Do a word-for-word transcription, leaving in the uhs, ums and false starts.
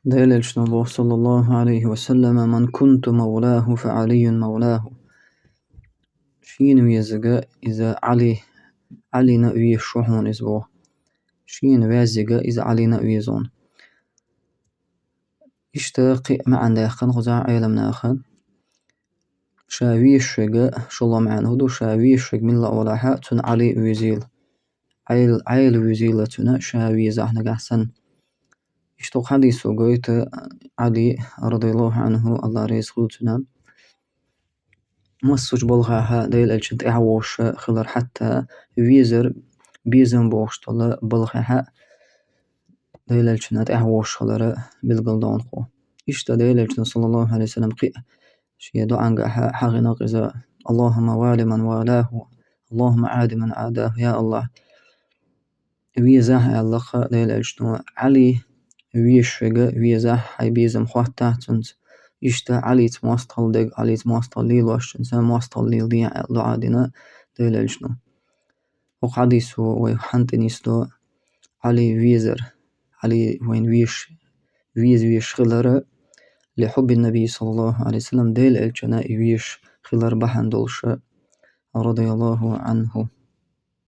Делан Элчано боху, саллаллаху Ӏалайхи ва саллама: «Ман кунту мавлаху, фа Ӏалийюн мавлаху». Шена везарг иза Ӏали, Ӏалина везаш ву хьуна иза боху. Шена везарг иза Ӏалина везаш ву. Иштта кхин а маьӀна даьккхина кхузахь Ӏеламнаха. Ша везаш верг, шолгӀа маьӀна хӀун ду, ша везаш верг милла а валахь а, цунна Ӏали везийла. Ӏел-, Ӏела везийла цунна, ша везахь нагахь санна. Иштта хӀокху хьадисо гойту Ӏали, радияллаху Ӏанху, АллахӀ реза хуьлда цунна, массо а балхахь Делан Элчанна тӀаьхьавозуш хилар, хьатта везар безам бохуш долу балхахь а Делан Элчанна тӀаьхьавозуш хилар билгалдоккху. Иштта Делан Элчано, саллаллаху Ӏалайхи ва саллам, кхин а шен доӀангахь хьахийна иза: «Аллахумма вали ман валаху, Аллахумма Ӏади ман Ӏадаху». Я АллахӀ, везахь, аьлла-кх Делан Элчано, Ӏали везаш верг везахь, хьайн безам хоттахь цуьнца. Иштта Ӏалица мостагӀалла дерг, Ӏалица мостагӀалла лелочуьнца мостагӀалла леладехьа аьлла доӀа дина Делан Элчано. ХӀокху хьадисо вай хьанна тӀе нисдо Ӏали везар, Ӏали вайна везаш, веза везаш хилар, ли хьуббин Наби, саллаллаху Ӏалайхи ва саллам, Делан Элчанна и везаш хилар бахьана долуш, радияллаху Ӏанху.